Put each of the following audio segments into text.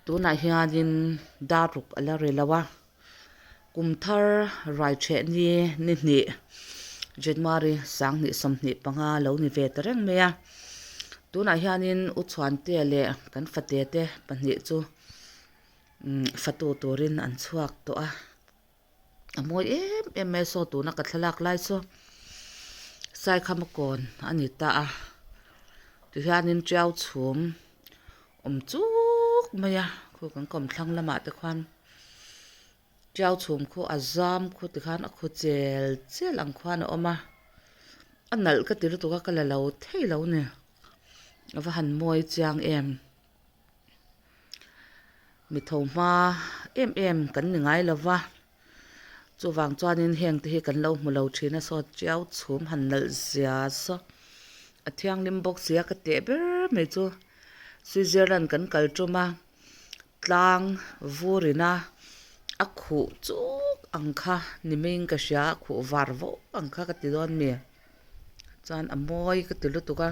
Tunah hianin dar ruk a la ri lo a, kum thar rai ṭheh ni ni hnih January 2025 lo ni ve ta reng mai a. Tunah hianin U Chhuantea leh kan fate te pahnih chu fatu turin an chhuak tawh a. A mawi em em mai a saw tuna ka thlalak lai chu Saikhama kawn a ni ta a tihianin tiau chhum awm chuk mai a khu kan kawm thlang lamah te khuan tiau chhum khu a zam khu tikhan a khu chel chel ang khuan a awm a a nalh ka ti lutuk a ka la lo thei lo ni a va han mawi chiang em. Mi tho hma em em kan ni ngai lo va, chuvang chuanin heng te hi kan lo hmu lo thin a saw tiau chhum han nalh zia saw a thianghlim bawk sia ka teh ber mai chu Switzerland kan kal tum a tlang vur ina a khuh chuk ang kha ni maiin ka hria a khuh var vawk ang kha ka ti dawn mi. Chuan a mawi ka ti lutuk a,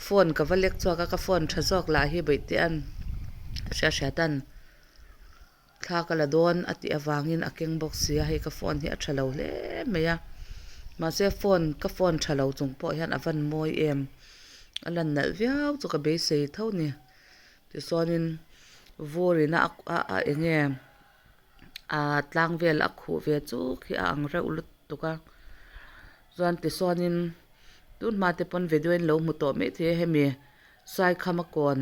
phone ka va lek chhuak a, ka phone tha zawk lah hi Bawihte-a'n hria hriata'n thla ka la dawn a tih avangin a keng bawk si a, hei ka phone hi a tha lo hle mai a, mahse phone ka phone tha lo chung pawh hian a van mawi em, a lan nalh viau chu ka beisei tho ni, tichuanin vur ina a a eng nge. Aa tlang vel a khuh ve chuk hi a ang reuh lutuk a chuan tichuanin tun hma te pawn video in lo hmu tawh mai thei a hemi Saikhama kawn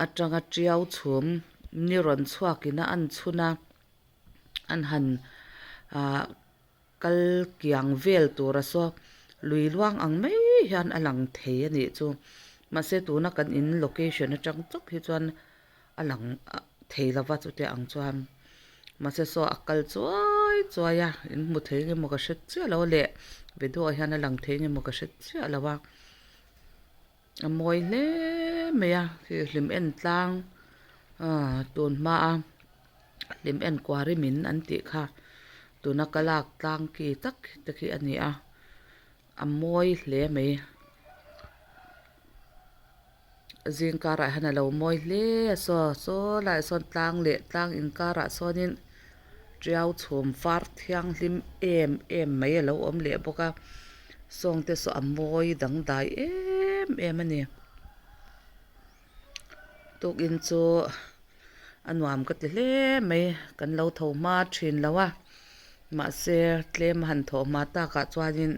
atanga tiau chhum ni rawn chhuak in a an chhun a an han ah kal kiang vel tura saw lui luang ang mai hian a lang thei a nih chu mahse tuna kan in location atang chauh hi chuan. a lang thei lova chutia ang chuan mahse saw a kal chuai chuai a in hmu thei nge maw ka hre chiah lo leh video ah hian a lang thei nge maw ka hre chiah lo a a mawi hle mai a khi hlim en tlang ah tun hma a hlim en kuari min an tih kha tuna ka lak tlang ki tak te khi a ni a a mawi hle mai. Zing karah hian a lo mawi hle a saw saw laiah sawn tlang leh tlang inkarah sawnin tiau chhum var thianghlim em em mai a lo awm leh bawk a sawng te saw a mawi dangdai em em a ni tukin chu a nuam ka ti hle mai kan lo tho hma thin lo a mahse tlem a han thawh hma takah chuanin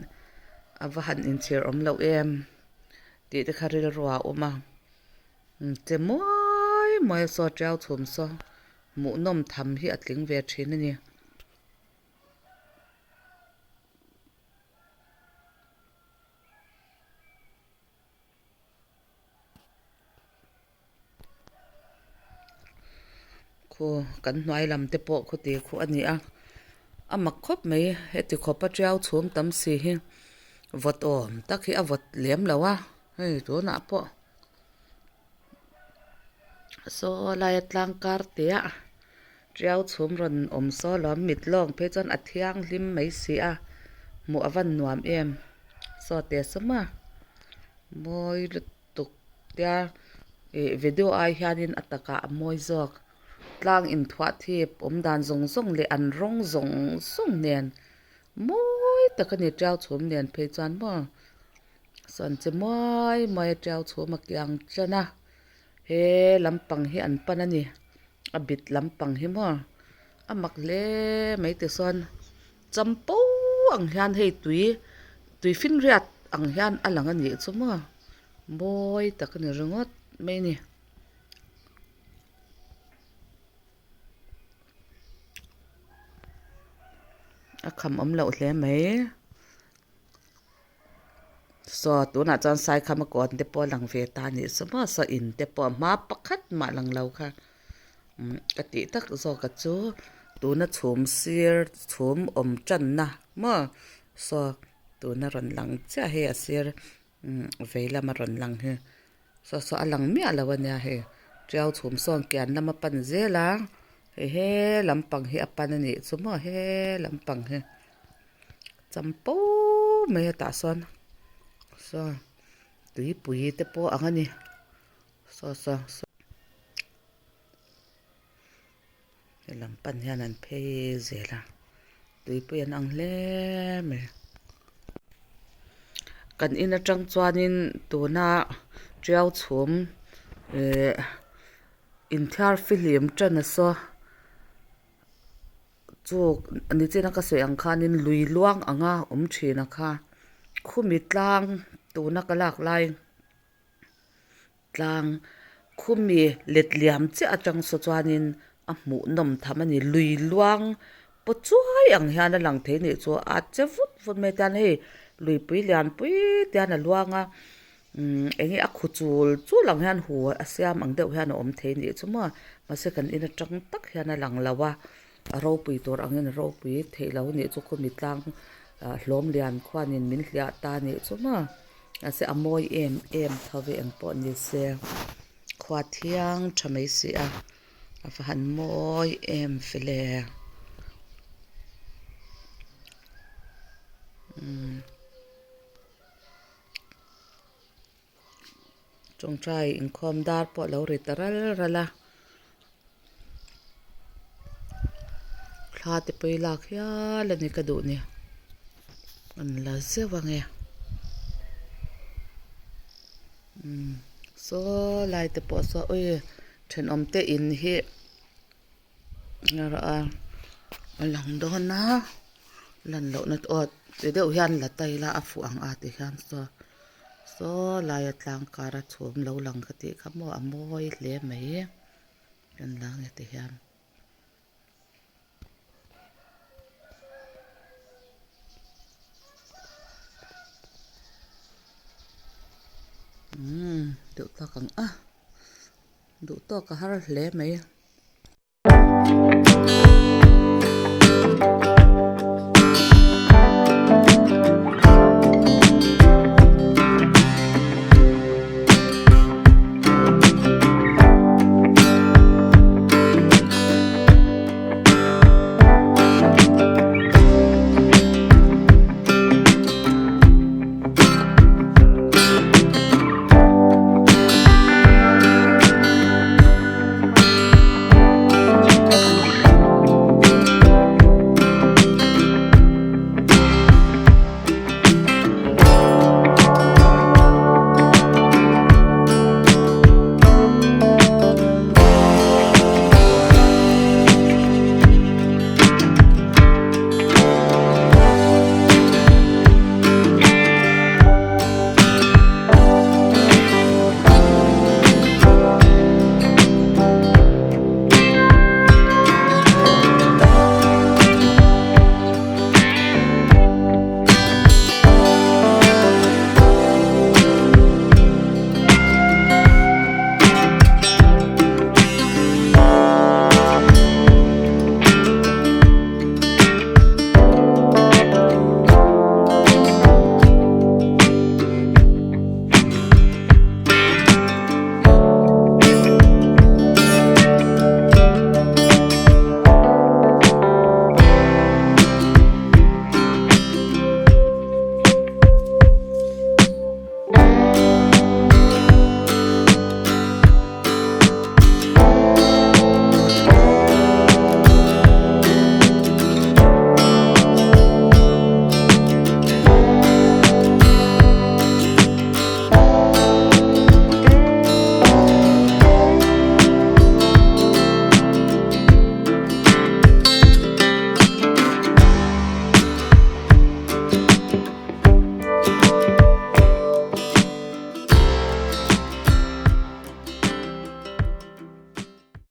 a va han inchhir awm loh em. Tih te kha rilru ah a awm a che muai muai a saw tiau chhum saw hmuhnawm tham hi a tling ve thin a ni. Khu kan hnuai lam te pawh khu ti khu a ni a a mak khawp mai heti khawp a tiau chhum tam si hi vawt awm tak hi a vawt lem lo a hei tunah pawh saw laia tlang kar te ah tiau chhum rawn awm saw lo a mit lawng phei chuan a thianghlim mai si a hmuh a van nuam em saw te sawm a mawi lutuk. tuk tia ih video ai hianin a takah a mawi zawk tlang inthuah thip awm dan zawng zawng leh an rawng zawng zawng nen mawi tak a ni tiau chhum nen phei chuan maw sawn che muai muai a tiau chhum a kiang tan a he lampang hi an pan a ni a bit lampang hi maw a mak hle mai tichuan Champo ang hian hei tui tui finriat ang hian a lang a nih chu maw mawi tak a ni ringawt mai a ni. A kham awm loh hle mai saw tunah chuan saikhama kawn te pawh a lang ve ta a nih chu maw saw in te pawh a hma pakhat mah lang lo kha. Ka tih tak zawk a chu tuna chhum sir chhum awm tanna maw saw tuna rawn lang chiah hei a sir vei lama rawn lang hi saw saw a lang miah lo a nia hei tiau chhum sawn kian lama pan zel a hei he lampang hi a pan a nih chu maw he lampang hi champo mai a tah sawn saw tuipui te pawh ang a ni saw saw. Helam pan hian an phei zel a tuipui an ang hle mai. Kan in atang chuanin tuna tiau chhum ihh inthiar fihlim tan a saw chu nichina ka sawi ang khanin lui luang anga awm thin a kha khumi tlang tuna ka lak lai. Tlang khumi let liam chiah atang saw chuanin a hmuh nawm tham a ni. Lui luang paw chuai ang hian a lang thei nih chu a che vut vut mai tian hei luipui lianpui te hian a luang a umm eng nge a khu chul chul ang hian hu a siam ang deuh hian a awm thei nih chu maw mahse kan in atang tak hian a lang lo a a ropui tur angin a ropui theih lo nih chu khumi tlang ah hlawm lian khuanin min hliah ta nih chu maw. Mahse a mawi em em tho ve eng pawh ni se khua thiang tha mai si a a va han mawi em fele umm tawngtai inkhawm dar pawh a lo ri ta ral ral a thla te pawh i lak hial a ni ka duh ni an la zeuh ange umm saw lai te pawh saw ui thenawm te in hi a a lang dawn a lan lohna aw ti deuh hian la ta ila a fuh ang a ti hian saw saw laia tlang kara chhum lo lang ka tih kha maw a mawi hle mai kan la nge ti hian. Umm duh tawk ang a duh tawk a har hle mai.